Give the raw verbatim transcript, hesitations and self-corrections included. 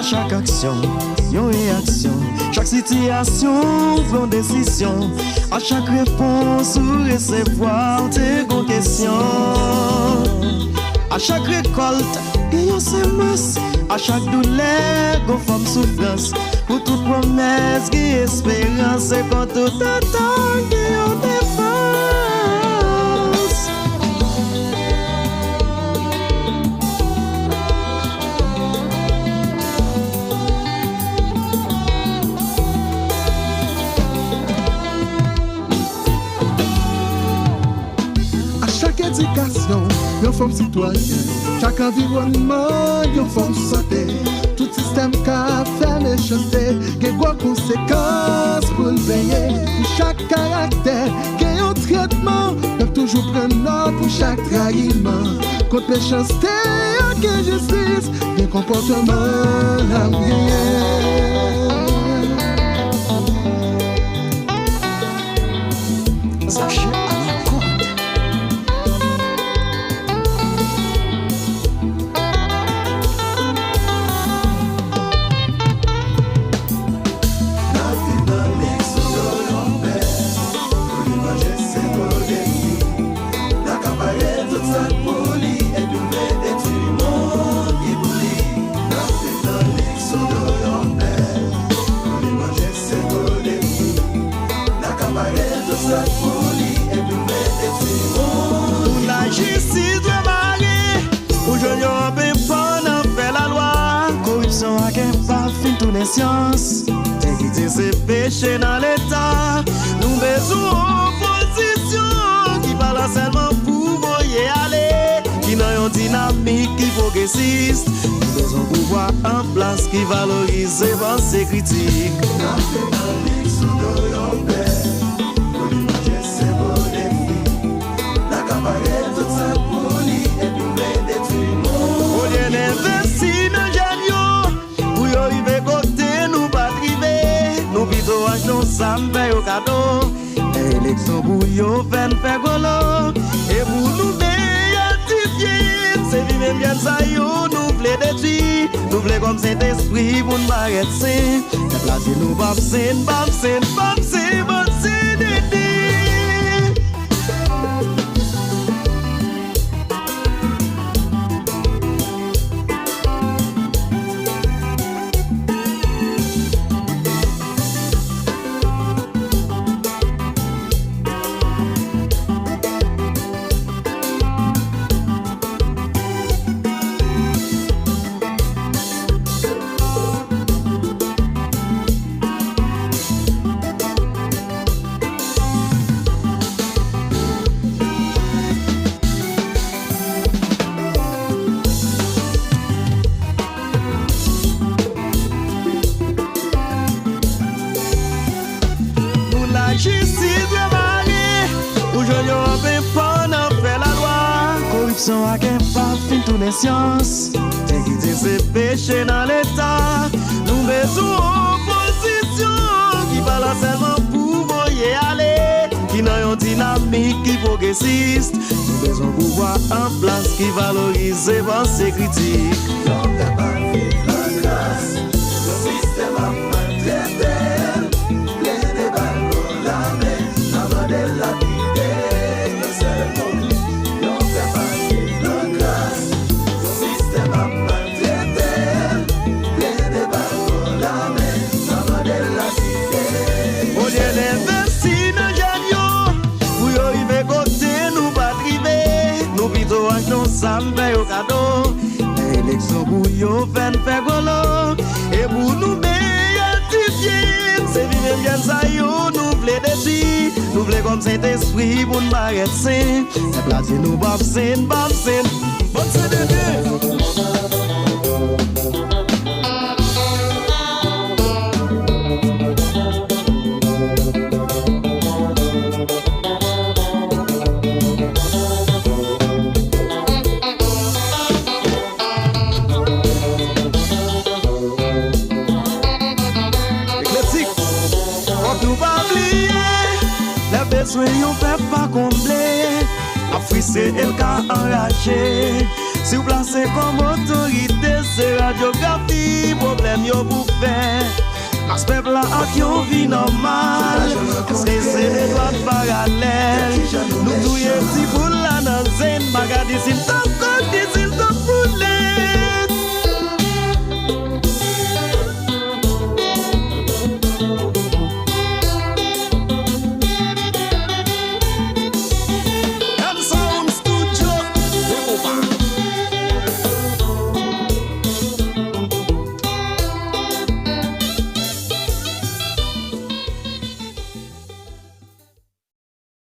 Chak aksyon, yon reyaksyon. Chak sitiyasyon, ou pran desizyon. A chak repons ou resevwa, ou te gon kesyon. A chak rekòlt, gen yon semans. A chak doulè, gon fòm soufrans. Pou tout pwomès, gen esperans. E kon tout atak, gen yon defans. A chak edikasyon, yon fòm sitwayen. Chak anviwònman, yon fòm sante. Tout sistèm ka fè mechanste, gen gwo konsekans pou n veye. Pou chak karaktè, gen yon tretman. Pèp toujou pran nòt pou chak trayiman. Kont mechanste ak enjistis, gen konpòtman n ap genyen. Zache Anakòd. N ap viv nan miks sou do yon pè. Pou li manje se gwo defi. N akapare tout sa k pou li, epi l vle detwi moun ki pou li. N ap viv nan miks sou do yon pè. Pou li manje se gwo defi. N akapare tout sa k pou li, epi l vle detwi moun. Pou lajistis dwe mare. Pou jwenn yon anpil pandan fè lalwa. Koripsyon ak enpak fin tounen syans. Te kite se peche nan Leta. Nou bezwen yon opozisyon ki pa la sèlman pou voye ale, ki nan yon dinamik ki pwogresis. Nou bezwen pouvwa an plas ki valorize panse kritik. N ap fè nan lig sou do yon pè. Pou li manje se gwo defi. N akapare tout sa k pou li, epi l vle detwi moun. Olye n envesti nan jèn yo, pou yo rive kote nou pa t rive, nou pito achte yon zam fè yo kado. Fè eleksyon pou yo fè n fè gwo lo. E pou nou beyadifye, se vi menm jèn sa yo nou vle detwi. Nou vle kòm Sentespri pou n parèt sen. Pèp la di nou p ap sen, p ap sen, p ap sen, p ap sen dede. Pou lajistis dwe mare, pou jwenn yon anpil pandan fè lalwa. Koripsyon ak enpak fin tounen syans. Te kite se peche nan Leta. Nou bezwen yon opozisyon ki pa la sèlman pou voye ale, ki nan yon dinamik ki pwogresis. Nou bezwen pouvwa an plas ki valorize panse kritik. Yon pèp ap viv nan kras, yon sistèm ap maltrete l. Plede ba l bò lame, nan mande l ap kite yon sèl moun. Yon pèp ap viv nan kras, yon sistèm ap maltrete l. Plede ba l bò lame, nan mande l ap kite. Olye n envesti nan jèn yo, pou yo rive kote nou pa t rive, nou pito achte yon zam fè yo kado. Fè eleksyon pou yo fè n fè gwo lo. E pou nou beyadifye, se vi menm jèn sa yo nou vle detwi. Nou vle kòm Sentespri pou n parèt sen. Pèp la di nou p ap sen, p ap sen, p ap sen dede. Ekletik, fòk nou pa bliye, lè bezwen yon pèp pa konble, ap fristre e l ka anraje. Si w plase kòm otorite, se radyografi pwoblèm yo pou fè. Mas pèp la ak yon vi nòmal. Èske se de dwat paralèl? Nou touye ti poul la nan zen, pa ka di si n t